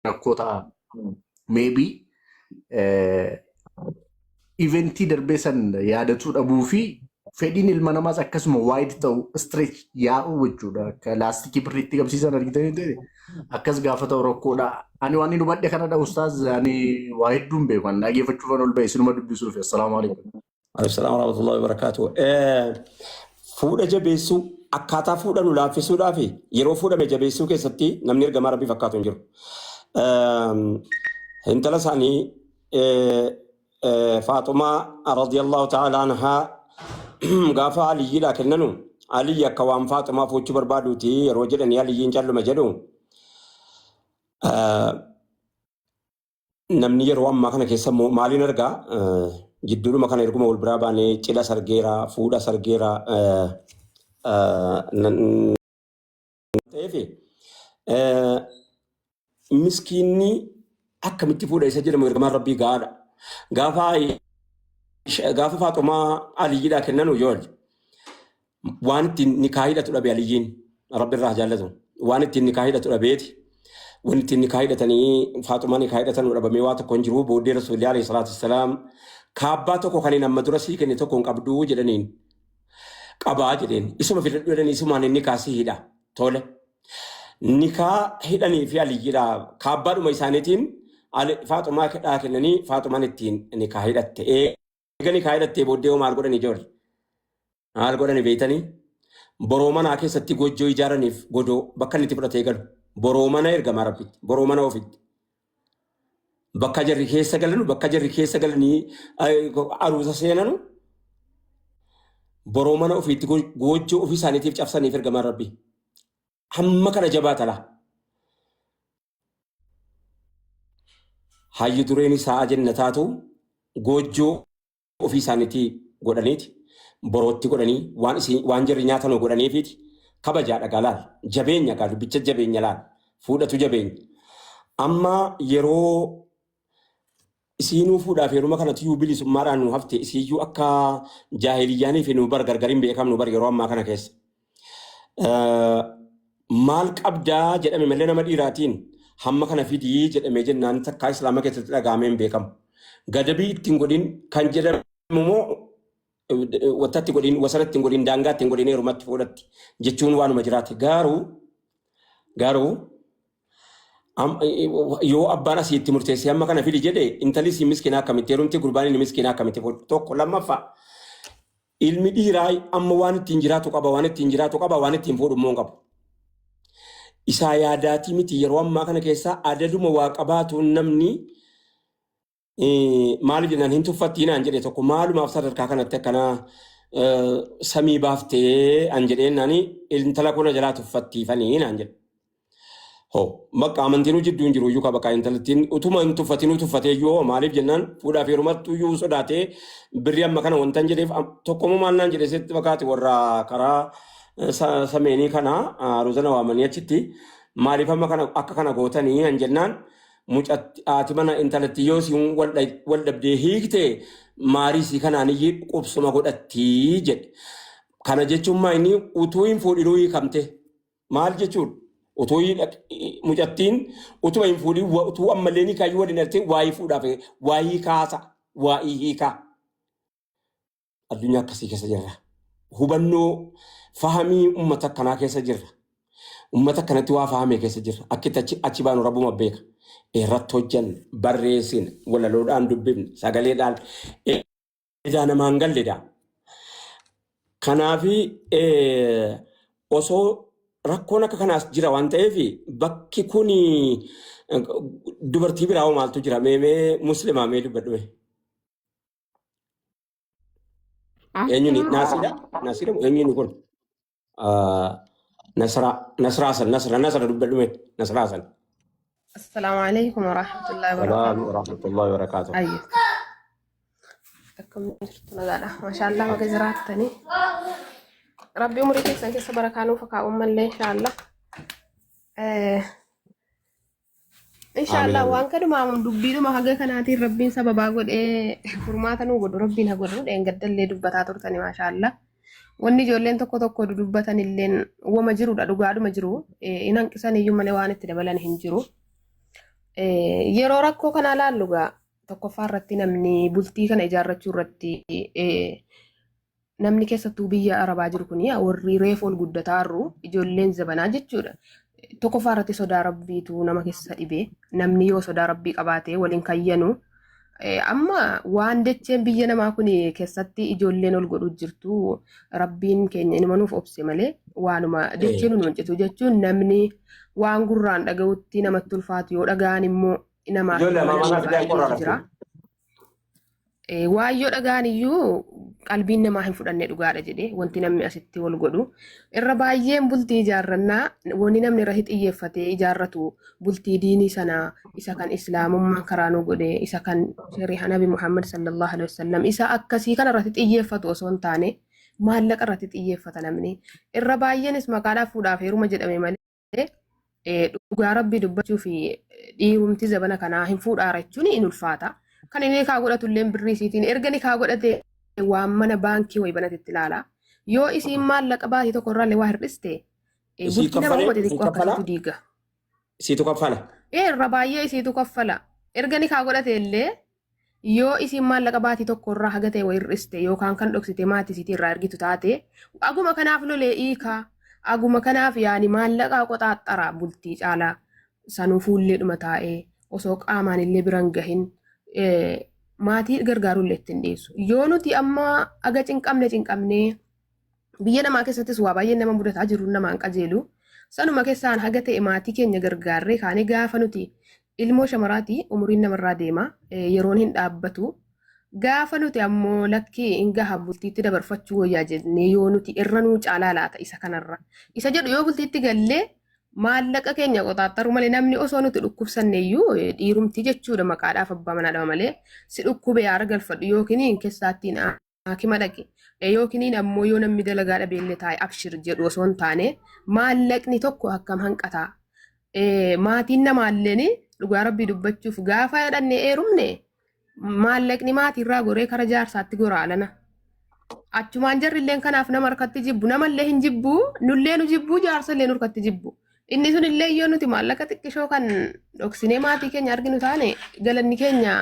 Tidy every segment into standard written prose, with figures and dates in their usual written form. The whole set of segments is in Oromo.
Rakkoo ta'a. Maybe eventii darbee san yaadatuu dhabuu fi fedhiin ilma namaas akkasuma wide ta'u stretch yaa'uu jechuudha. Akka laastikii birriitti qabsiisan argitanii ta'e akkas gaafa ta'u rakkoodha. Ani waan inni hubadhe kanadha ustaaz, ani waa hedduun beeku. Ani dhaggeeffachuufan ol ba'e isinuma dubbisuuf. Assalaamu alaikum. Alaikum salaam warahmatullahi wabarakatuh. Fuudha jabeessuu, akkaataa fuudha nu laaffisuudhaa fi yeroo fuudhame jabeessuu keessatti namni ergamaa rabbii fakkaatu hin jiru. Intala isaanii Faaxumaa radiyallahu ta'ala anhaa gaafa Aliyyiidhaa kennanu, Aliyyi akka waan Faaxumaa fuuchuu barbaaduuti yeroo jedhanii Aliyyiin calluma jedhu. Namni yeroo ammaa kana keessa immoo maaliin argaa, jidduudhuma kana erguma wal biraa baanee cidha sargeera, fuudha sargeera ta'eef, miskiinni akkamitti fuudha isa jedhamu ergamaan rabbii gahaadha. Gaafa Faaxumaa Aliyyiidhaa kennanu yoo waan ittiin nikaa hidhatu dhabe, Aliyyiin rabbi irraa haa jaallatu, waan ittiin nikaa hidhatu dhabeeti, waan ittiin nikaa hidhatanii Faaxumaa nikaa hidhatan dhabamee waa tokko hin jiru. Booddee Rasuulli alayhi salaatu wassalaam kaabbaa tokko kan hin amma dura sii kenne tokko hin qabduu jedhaniin. Qabaa jedheen. Isuma fidadhu jedhanii, isumaan inni nikaa sii hidha. Tole, nikaa hidhanii fi Aliyyiidha kaabbaadhuma isaaniitiin Faaxumaa dhaa kennanii, Faaxumaan ittiin nikaa hidhatte. Eega nikaa hidhattee booddee hoo maal godhanii ijoollee? Maal godhani beeytanii? Boroo manaa keessatti gojjoo ijaaraniif, godoo bakka inni itti fudhatee galu. Boroo mana ergamaa rabbitti, boroo mana ofitti. Bakka jarri keessa galanu, bakka jarri keessa galanii aruusa seenanu, boroo mana ofiitti goojjoo ofii isaaniitiif cabsaniif ergamaan rabbii. Hamma kana jabaa talaa. Hayyu dureen isaa jannataatu goojjoo ofii isaaniitii godhaniiti, borootti godhanii, waan isin waan jarri nyaatanu godhaniifiiti. Kabajaadha gaa, laal, jabeenya gaa, dubbicha jabeenya, laal, fuudhatu jabeenya. Amma yeroo isiinuu fuudhaaf heeruma kanatti iyyuu bilisummaadhaan nu hafte, isiiyyuu akka jaahiliyyaanii fi nu bar gargar hin beekamnu bar yeroo ammaa kana keessa. Maal qabdaa jedhame malee nama dhiiraatiin hamma kana fidii jedhamee jennaan takkaa islaama keessatti dhaga'amee hin beekamu. Gadabii ittiin godhin kan jedhamu immoo wantatti godhin, wasana ittiin godhin, daangaa ittiin godhin heerumatti fuudhatti jechuun waanuma jiraate. Garuu yoo abbaan asii itti murteessee hamma kana fidi jedhe, intalli isii miskiinaa akkamitti heerumti, gurbaan inni miskiinaa akkamitti fuudhu? Tokko. Lammaffaa, ilmi dhiiraa amma waan ittiin jiraatu qaba, waan ittiin jiraatu qaba, waan ittiin fuudhu immoo hin qabu. Isaa yaadaatii miti, yeroo ammaa kana keessa adaduma waa qabaatuun namni maaliif jennaan hin tuffattii naan jedhe tokko, maalumaaf sadarkaa kanatti akkana samii baaftee an jedheen naani, intala kuna jalaa tuffattiifanii naan jedhe. Hoo bakka amantiin jidduu hin jiru iyyuu ka bakka intalattiin utuma hin tuffatinuu tuffatee iyyuu, hoo maaliif jennaan fuudhaaf heerumattu iyyuu sodaatee birri amma kana wantan jedheef tokkommoo maal naan jedhe sitti fakkaate, warra karaa sameenii kana aruuza na waamanii achitti maaliif amma kana akka kana gootanii an jennaan, mucatti haati mana intalatti yoo siin wal dhabdee hiikte maarii sii kanaan iyyii qubsuma godhatti jedhe. Kana jechuun maa inni utuu hin fuudhinuu hiikamte. Maal jechuudha? Utuu mucattiin utuma hin fuudhin, utuu ammallee ni kaayyuu waliin dhaltee waa'ee fuudhaaf waa'ee kaasa waa'ee hiikaa. Addunyaa akkasii keessa jirra. Hubannoo fahamii uummata akkanaa keessa jirra. Uummata akkanatti waa fahame keessa jirra. Akkitti achi baanu rabbuma beeka. Irratti hojjanna, barreessina, walaloodhaan dubbifna, sagaleedhaan. Ijaa namaan galledha. Kanaafi osoo rakkoon akka kanaas jira waan ta'eef, bakki kun dubartii biraa hoo maaltu jira? Mee mee muslimaa mee dubbadhu mee. Eenyuni? Naasiidha? Naasiidha moo eenyuni kun? Nasraa Nasraa san, Nasra Nasra dubbadhu mee, Nasraa san. Assalaamu alaikum warahmatullahi Salaam wabarakatuh. warahmatullahi wabarakatuh. Ayyo. Akkam jirtu, nagaadha? Maashaallah, baga jiraattanii. Rabbi umurii keessan keessa barakaa nuuf haa kaa'u mallee inshaallah. Amiin Inshaallah amiin. waan kanumaa dubbiidhuma haga kanaatiin rabbiin sababaa godhee furmaata nuu godhu, rabbiin haa godhu. Dheengaddallee dubbataa turtani, maashaallah. Wanni ijoolleen tokko tokko dudubbatan illeen wama jirudha, dhugaadhuma jiru. Hin hanqisan iyyuu malee waan itti dabalan hin jiru. Yeroo rakkoo kanaa laallu gaa tokkoffaa irratti namni bultii kana ijaarrachuu irratti namni keessattuu biyya Arabaa jiru kun warri reefu ol guddataa jiru ijoolleen zabanaa jechuudha. Tokkoffaa irratti sodaa rabbiitu nama keessa dhibe. Namni yoo sodaa rabbii qabaate waliin kayyanu. Amma waan dacheen biyya namaa kun keessatti ijoolleen ol godhu jirtu rabbiin keenya inuma nuuf obse malee waanuma dacheen nu hojjetu jechuun namni waan gurraan dhaga'utti namatti ulfaatu yoo dhaga'an immoo namaaf Ijoollee hin ammaa amanamne mana fidaa qorraa baay'eetu jira. lafti. Waan yoo dhaga'an iyyuu qalbiin namaa hin fudhanne dhugaadha jedhee wanti namni asitti wal godhu. Irra baay'een bultii ijaarrannaa wanni namni irratti xiyyeeffatee ijaarratu bultii diinii sanaa isa kan islaamummaan karaa nu godhe isa kan shari'a Nabi Muhammad sallallahu alaihi wasallam isa akkasii kana irratti xiyyeeffatu osoo hin taane maallaqa irratti xiyyeeffata namni. Irra baay'eenis maqaadhaaf fuudhaaf heeruma jedhame malee dhugaa rabbii dubbachuu fi dhiirumti zabana kanaa hin fuudhaara jechuun hin ulfaata. Kan inni kaa godhatu illee birrii isiitiin erga ni kaa godhate waan mana baankii wayii banatetti ilaala. Yoo isiin maallaqa baatii tokko irraallee waa hir'iste Isii bultii nama kaffalee hubate isii xiqqoo kaffalaa akkasiitu diiga. isiitu kaffala. Irra baay'ee isiitu kaffala. Erga ni kaa godhate illee yoo isiin maallaqa baatii tokko irraa haga ta'e wayii hir'iste yookaan kan dhoksite maatii isiitii irraa ergitu taate aguma kanaaf lolee hiikaa aguma kanaaf yaani maallaqaa qoxaaxxara bultii caalaa sanuu fuulleedhuma taa'ee osoo qaamaan illee biran gahin maatii gargaaruu illee ittiin dhiyeessu. Yoo nuti amma aga cinqamne cinqamnee biyya namaa keessattis waa baay'een nama mudataa jiru namaan qajeelu. Sanuma keessaan haga ta'e maatii keenya gargaarree kaanee gaafa nuti ilmoo shamaraati umuriin namarraa deema yeroon hin dhaabbatu. Gaafa nuti ammoo lakkii hin gaha bultiitti dabarfachuu wayyaa jennee yoo nuti irra nuu caalaa laata isa kanarra. Isa jedhu yoo bultiitti gallee maallaqa keenya qoxaaxxaru malee namni osoo nuti dhukkubsanne iyyuu dhiirumti jechuudha maqaadhaaf abbaa manaadha malee si dhukkube yaara galfadhu yookiin keessaattiin haakima dhaqi yookiin ammoo yoo namni dalagaa dhabeellee taa'e abshir jedhu osoo hin taane maallaqni tokko akkam hanqataa. Maatiin namaalleen dhugaa rabbii dubbachuuf gaafa dhannee eerumne maallaqni maatiirraa goree kara jaarsaatti gora alana. Achumaan jarrilleen kanaaf nama harkatti jibbu namallee hin jibbu nullee nu jibbu jaarsallee nu harkatti jibbu. Inni sun illee yoo nuti maallaqa xiqqishoo kan dhoksinee maatii keenya arginu taane galanni keenya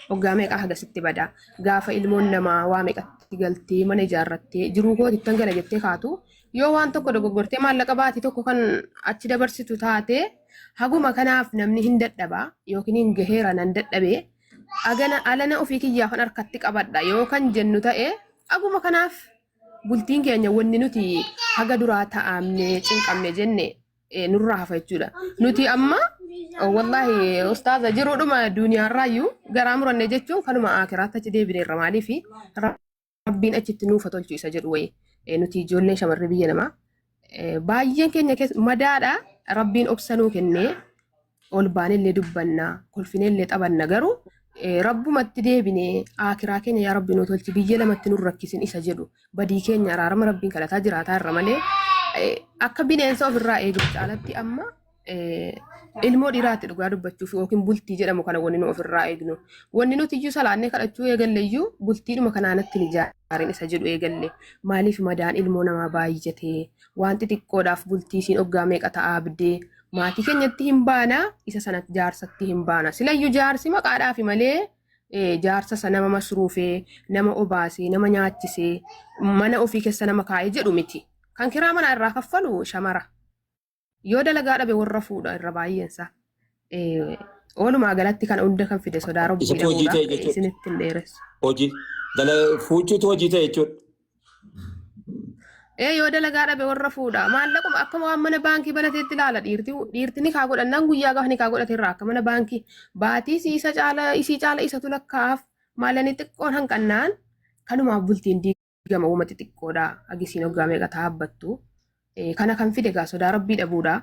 waggaa meeqa hagasitti bada. Gaafa ilmoon namaa waa meeqatti galtee mana ijaarrattee jiruu kootittan gala jettee kaatu yoo waan tokko dogoggortee maallaqa baatii tokko kan achi dabarsitu taate haguma kanaaf namni hin dadhaba yookiin hin gaheera nan dadhabee agana alana ofii kiyyaa kan harkatti qabadha yoo kan jennu ta'e aguma kanaaf bultiin keenya wanni nuti haga duraa ta'amne cinqamne jenne nurraa hafa jechuudha. Nuti amma wallaahi ustaaza jiruudhuma duniyaarraayyuu garaa muranne jechuun kanuma akiraatti achi deebineerra maaliif rabbiin achitti nuufa tolchu isa jedhu wayi nuti ijoolleen shamarree biyya namaa baay'een keenya madaadha rabbiin obsa nuu kennee ol baanellee dubbannaa kolfineellee taphanna garuu rabbumatti deebinee akiraa keenya yaa rabbi nuu tolchi biyya lamatti nu rakkisin isa jedhu badii keenya araarama rabbiin kadhataa jiraataa irra malee akka bineensa ofirraa eegnu caalatti amma ilmoo dhiiraatti dhugaa dubbachuuf yookiin bultii jedhamu kana wanni nu ofirraa eegnu. Wanni nuti iyyuu salaannee kadhachuu eegalle iyyuu bultiidhuma kanaanatti ni ijaarin isa jedhu eegalle. Maaliif madaan ilmoo namaa baay'atee waan xixiqqoodhaaf bultii isiin oggaa meeqa ta'aa abdee maatii keenyatti hin baana isa sanatti jaarsatti hin baana. Silayyuu jaarsi maqaadhaafi malee jaarsa sana nama masruufee nama obaasee nama nyaachisee mana ofii keessa nama kaa'ee jedhu miti. Kan kiraa manaa irraa kaffalu shamara. Yoo dalagaa dhabe warra fuudha irra baay'eensa. Walumaa galatti kan hunda kan fide sodaa rabbii Isatu hojii dhabuudha. ta'e jechuudha. Isinitti hin dheeressu. Hojii fuuchuutu hojii ta'e jechuudha. Yoo dalagaa dhabe warra fuudha. Maallaquma akka waan mana baankii banateetti ilaala dhiirti. Dhiirti ni kaa godhannaan guyyaa gaafa ni kaa godhate irraa akka mana baankii baatii isa caala isii caala isatu lakkaa'aaf maallaqni xiqqoon hanqannaan kanumaaf bultiin diigama uuma xixiqqoodha. Agisiin hoggaa meeqa taabbattu. Kana kan fide gaa sodaa rabbii dhabuudha.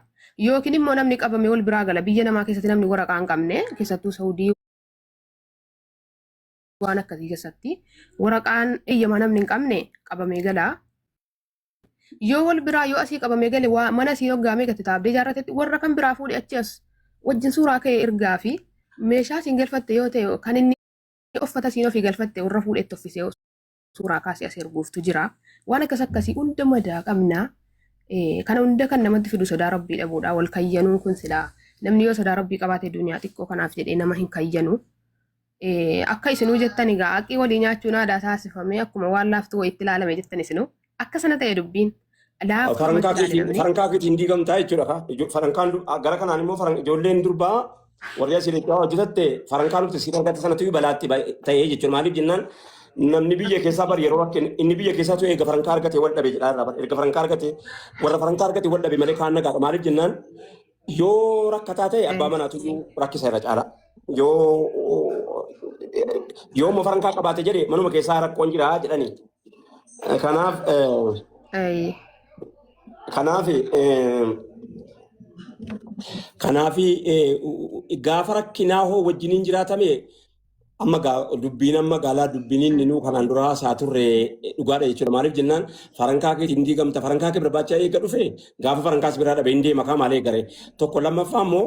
Yookiin immoo namni qabame wal biraa gala biyya namaa keessatti namni waraqaa hin qabne keessattuu Saudii waan akkasii keessatti waraqaan eeyyamaa namni hin qabne qabamee gala. Yoo wal biraa yoo asii qabamee gale waa mana asii hoggaa meeqatti taabdee ijaarratetti warra kan biraa fuudhee achi as wajjin suuraa ka'ee ergaa fi meeshaa isiin galfatte yoo ta'e kan inni uffata isiin ofii galfatte warra fuudhetti uffisee suuraa kaasee as erguuftu jira. Waan akkas akkasii hunda madaa qabna. Kana hunda kan namatti fidu sodaa rabbii dhabuudha. Wal kayyanuun kun silaa Namni yoo sodaa rabbii qabaate duniyaa xiqqoo kanaaf jedhee nama hin kayyanu. Akka isinuu jettan egaa haqii walii nyaachuun aadaa taasifamee akkuma waan laaftuu wayiitti ilaalame jettan isinuu akka sana ta'e dubbiin laaftuu Farankaa namatti ilaale keetiin namni. farankaa keetiin diigamtaa jechuudha kaa. Farankaan gara kanaan immoo ijoolleen durbaa warri asii Itoophiyaa hojjetatte farankaa nuti siin argatte sanatu balaatti ta'ee jechuudha. Maaliif jennaan namni biyya keessaa bar yeroo rakkina inni biyya keessaatu eega farankaa argate wal dhabe jedhaa irraa bar erga farankaa argate warra farankaa argate wal dhabe malee kaan nagaadha. Maaliif jennaan yoo rakkataa ta'e abbaa manaatu iyyuu rakkisa irra caala. Yoo yoo immoo farankaa qabaate jedhe manuma keessaa rakkoon jira jedhani. Kanaaf kanaaf kanaaf gaafa rakkinaa hoo wajjiniin jiraatame amma dubbiin amma gaalaa dubbiin inni nuu kanaan dura haasaa turre dhugaadha jechuudha. Maaliif jennaan farankaa keetiin diigamta farankaa kee barbaacha eega dhufe gaafa farankaas biraa dhabe hin deema kaa maal eegare. Tokko lammaffaa immoo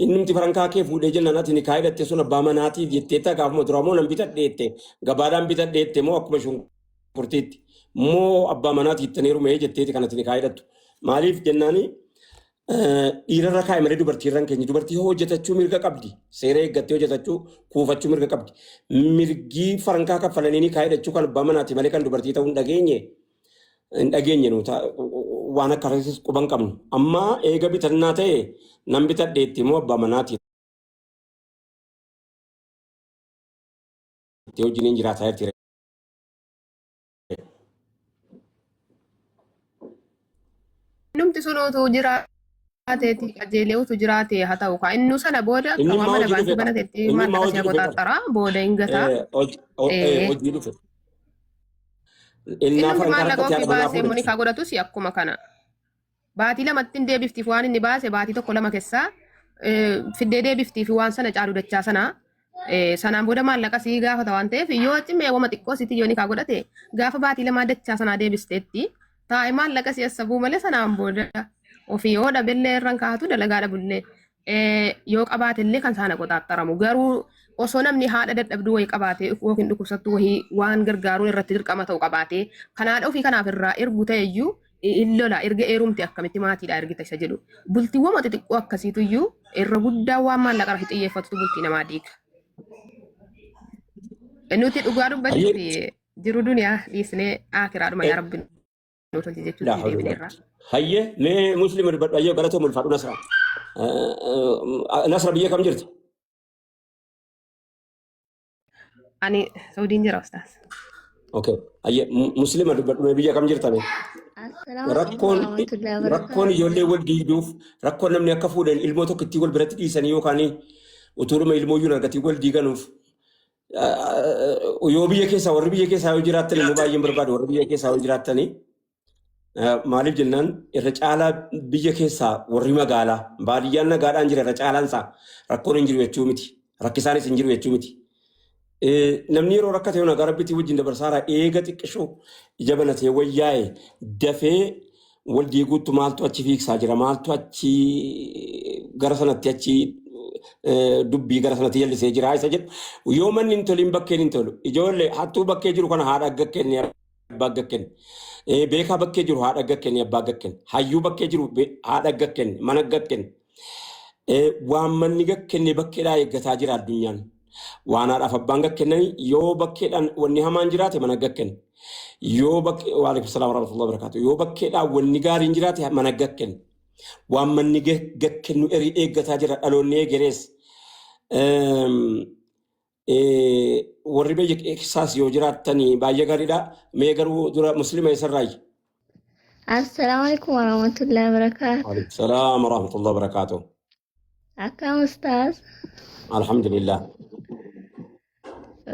innumti farankaa kee fuudhee jennaan ati nikaa hidhatte sun abbaa manaatiif jetteetta gaafuma duraa moo nan bitadheette gabaadhaan bitadheette moo akkuma shunkurtiitti moo abbaa manaati jettanii heerumee jetteeti kan ati nikaa hidhattu. Maaliif jennaani dhiirarra kaa'e malee dubartiirra hin keenye. Dubartii hojjetachuu mirga qabdi. Seera eeggattee hojjetachuu kuufachuu mirga qabdi. Mirgi farankaa kaffalanii ni kaa'e kan abbaa manaati malee kan dubartii ta'uu hin dhageenye. Hin dhageenye nu waan akka akkasiis quban qabnu. Amma eega bitannaa ta'e nan bitadheetti immoo abbaa manaati. Itti wajjiniin jiraataa jirti. Innumti sun utuu jiraateeti qajeelee utuu jiraate haa ta'u kaa inni sana booda Inni akka waan immoo mana hojii baankii dhufe qaba. banatetti Inni immoo maallaqa si hojii dhufe qaba. qoxaaxara booda hin gataa. Hojii dhufe. Innaa Innumti farankaa maallaqa rakkate ofii haadha manaa baasee fuudhatti. munikaa godhatus akkuma kana. Baatii lamatti hin deebiftiif waan inni baase baatii tokko lama keessaa fiddee deebiftiif waan sana caalu dachaa sana sanaan booda maallaqa sii gaafata waan ta'eef yoo cimee wama xiqqoo sitti yoo nikaa godhate gaafa baatii lamaa dachaa sanaa deebisteetti taa'e maallaqa si assabuu malee sanaan booda ofii yoo dhabellee irraan kaa'atu dalagaa dhabullee yoo qabaatellee kan saana qoxaaxxaramu garuu osoo namni haadha dadhabduu wayii qabaate yookiin dhukkubsattuu wayii waan gargaaruun irratti dirqama ta'u qabaate kan haadha ofii kanaaf irraa ergu ta'eyyuu in lola erga eerumte akkamitti maatiidha ergita isa jedhu bultiiwwan xixiqqoo akkasiitu iyyuu irra guddaa waan maallaqa irratti xiyyeeffatutu bultii namaa diiga. Nuti dhugaa dubbachuuf jiru duniyaa dhiisnee akiraadhuma yaa rabbi nu tolche jechuutti Laa hawla deebineerra. Hayyee mee muslima dubbadhu hayyee galatoo mulfaadhu Nasra. Nasra biyya kam jirta? Ani Saudiin jira ustaas. Okay. Hayyee muslima dubbadhu mee biyya kam jirta mee? Assalaamu alaikum Rakkoon warahmatullahi rakkoon wabarakatuh. ijoollee wal diigduuf rakkoon namni akka fuudhan ilmoo tokko ittiin wal biratti dhiisanii yookaan utuudhuma ilmoo iyyuu hin argatiin wal diiganuuf yoo biyya keessaa warri biyya keessaa yoo jiraattan immoo baay'een barbaadu warri biyya keessaa yoo jiraattanii maaliif jennaan irra caalaa biyya keessaa warri magaalaa baadiyyaan nagaadhaan jira irra caalaan isaa rakkoon hin jiru jechuu miti rakkisaanis hin jiru jechuu miti. Namni yeroo rakkate yoo nagaa rabbiitii wajjin dabarsaara eega xiqqishoo ija banatee wayyaa'e dafee wal diiguutti maaltu achi fiigsaa jira maaltu achi gara sanatti achi dubbii gara sanatti jallisee jira isa jedhu yoo manni hin toliin bakkeen hin tolu ijoollee hattuu bakkee jiru kana haadha agga kenne abbaa agga kenne beekaa bakkee jiru haadha agga kenne abbaa agga kenne hayyuu bakkee jiru haadha agga kenne mana agga kenne waan manni gakkenne bakkeedhaa eeggataa jira addunyaan. Waan haadhaaf abbaan gakkennanii yoo bakkeedhaan wanni hamaan jiraate mana gakkenne. Yoo bakkee waalaikum salaam warahmatullahi wabarakatuh. Yoo bakkeedhaan wanni gaariin jiraate mana gakkenne. Waan manni gakkennu erii eeggataa jira dhaloonni eegerees. Warri biyya keessaas yoo jiraattanii baay'ee gaariidha. Mee garuu dura muslima eessarraayi? Assalaamu alaikum warahmatullahi wabarakatuh. Waalaikum salaam warahmatullahi wabarakatuh. Akkam ustaaz? Alhamdulillah.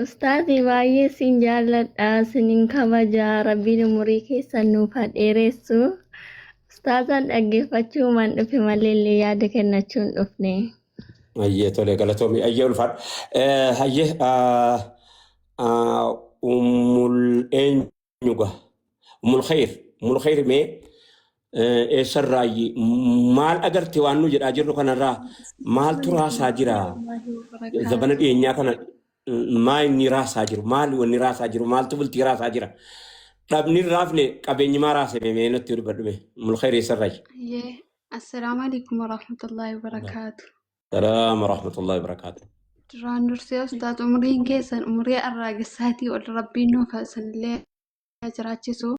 Ustaazi baay'ee sin jaalladha, sinin kabaja, rabbiin umurii keessan nuuf haa dheeressu. Ustaazan dhaggeeffachuumaan dhufe malee illee yaada kennachuu hin dhufne. Ayyee tole galatoomi ayyee ulfaadhu. Ayyee ummul eenyuga ummul khayr ummul khayr mee eessarraayyi maal agarte waan nu jedhaa jirru kanarraa maaltu raasaa jira zabana dhiyeenyaa kana maa inni raasaa jiru maal wanni raasaa jiru maaltu bultii raasaa jira dhabni hin raafne qabeenyi maa raase mee natti dubbadhu mee ummul khayr eessarraayyi. Ayyee. Assalaamu alaikum warahmatullahi wabarakaatu. Salaam wa rahmatullahi wa barakaatuh. Duraan dursee ustaaz, umriin keessan umrii arraagessaatii ol Rabbiin nuuf isinillee jiraachisu.